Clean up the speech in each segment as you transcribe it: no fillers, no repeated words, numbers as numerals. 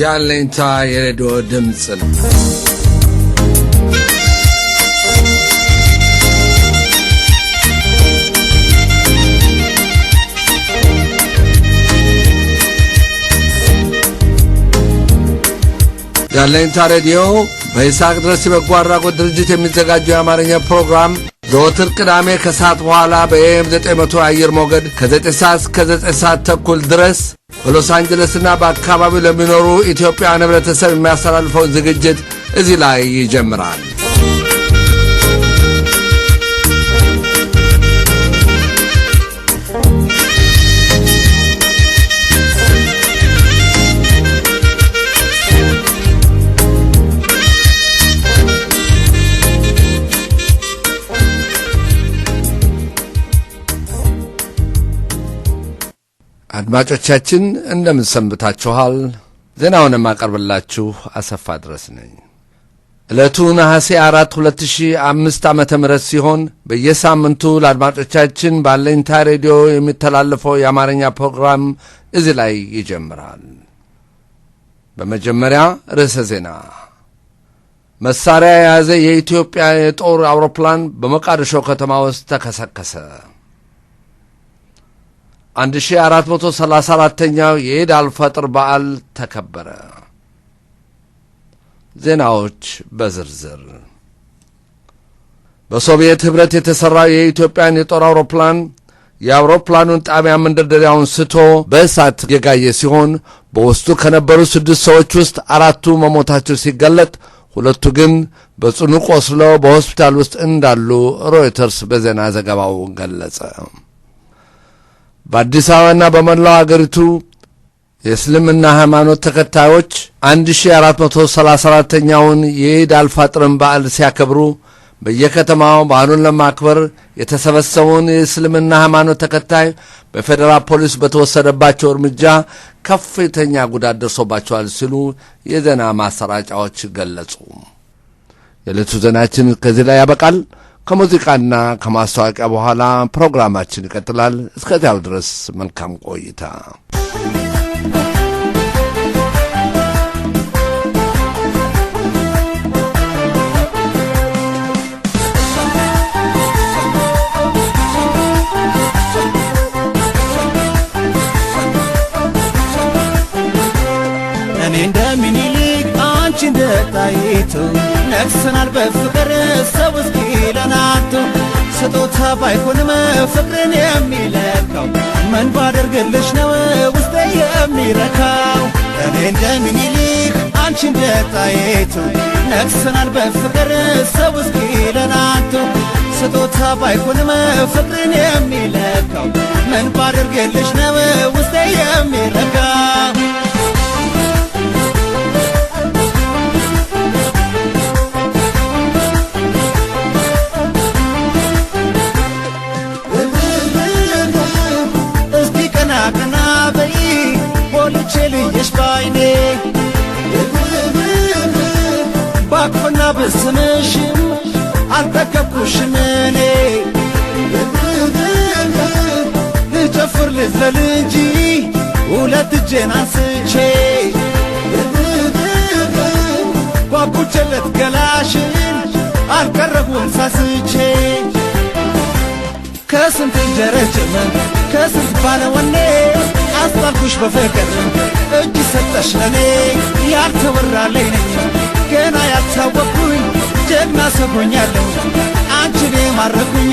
የአለኝታ የሬዲዮ ድምፅ ነው። የአለኝታ ሬዲዮ በይስሐቅ ድረስ የበጎ አድራጎት ድርጅት የሚዘጋጀው የአማርኛ ፕሮግራም ዘወትር ቅዳሜ ከሰዓት በኋላ በ AM 900 አየር ሞገድ ከ9 ሰዓት እስከ 9 ሰዓት ተኩል ድረስ በሎስ አንጀለስና በአካባቢው ለሚኖሩ ኢትዮጵያውያን ህብረተሰብ የሚያስተላልፈውን ዝግጅት እዚህ ላይ ይጀምራል። አድማጮቻችን እንደምን ሰንብታችኋል? ዜናውን የማቀርብላችሁ አሰፋ ድረስ ነኝ። ዕለቱ ነሐሴ 4 2005 ዓመተ ምህረት ሲሆን በየሳምንቱ ለአድማጮቻችን ባለኝታ ሬዲዮ የሚተላለፈው የአማርኛ ፕሮግራም እዚህ ላይ ይጀምራል። በመጀመሪያ ርዕሰ ዜና። መሳሪያ የያዘ የኢትዮጵያ የጦር አውሮፕላን በሞቃዲሾ ከተማ ውስጥ ተከሰከሰ። 1434ኛው የኢድ አልፈጥር በዓል ተከበረ። ዜናዎች በዝርዝር። በሶቪየት ኅብረት የተሠራው የኢትዮጵያን የጦር አውሮፕላን የአውሮፕላኑን ጣቢያ መንደርደሪያውን ስቶ በእሳት የጋየ ሲሆን በውስጡ ከነበሩ 6 ሰዎች ውስጥ 4ቱ መሞታቸው ሲገለጥ 2ቱ ግን በጽኑ ቆስለው በሆስፒታል ውስጥ እንዳሉ ሮይተርስ በዜና ዘገባው ገለጸ። በአዲስ አበባና በመላው አገሪቱ የእስልምና ሃይማኖት ተከታዮች 1434ኛውን የኢድ አልፈጥርን በዓል ሲያከብሩ በየከተማው በዓሉን ለማክበር የተሰበሰበውን የእስልምና ሃይማኖት ተከታይ በፌደራል ፖሊስ በተወሰደባቸው እርምጃ ከፍተኛ ጉዳት ደርሶባቸዋል ሲሉ የዜና ማሰራጫዎች ገለጹ። የዕለቱ ዜናችን ከዚህ ላይ ያበቃል። ከሙዚቃና ከማስታወቂያ በኋላ ፕሮግራማችን ይቀጥላል። እስከዚያው ድረስ መልካም ቆይታ። እኔ እንደ ሚኒሊክ አንቺ እንደ ጣይቱ ነግሰናል በፍቅር ሰው እስኪለን አንቱ። ስጦታ ባይሆንም ፍቅርን የሚለካው ምን ባደርግልሽ ነው ውስጤ የሚረካው? እኔ እንደ ሚኒሊክ አንቺ እንደ ጣይቱ ነግሰናል በፍቅር ሰው እስኪለን አንቱ። ስጦታ ባይሆንም ፍቅርን የሚለካው ምን ባደርግልሽ ነው ውስጤ የሚረካው? ልየሽ ባይኔ ባቅፍና ብስምሽም አልጠገብኩሽም እኔ ልጨፍር ልዝለል እንጂ ሁለት እጄን አንስቼ ጓጉቼለት ገላሽን አልቀረሁም ሳስቼ ከስንት ጀረጀመ ከስንት ባለወኔ አስጣልኩሽ በፍቅር እጅ ሰጠሽ ለኔ ያልተወራለኝ ነኝ ገና ያልታወቅኩኝ ጀግና ሰው ሆኛለሁ አንቺን የማረኩኝ።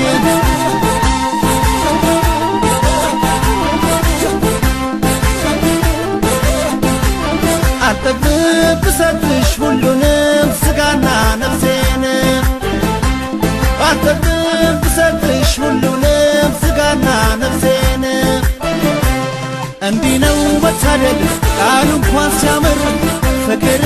አልጠግብም ብሰጥሽ ሁሉንም ስጋና ነፍሴን አልጠግብም ብሰጥሽ ሁሉንም ስጋና ነፍሴን እንዲህ ነው መታደል ቃሉ እንኳን ሲያምር ፍቅር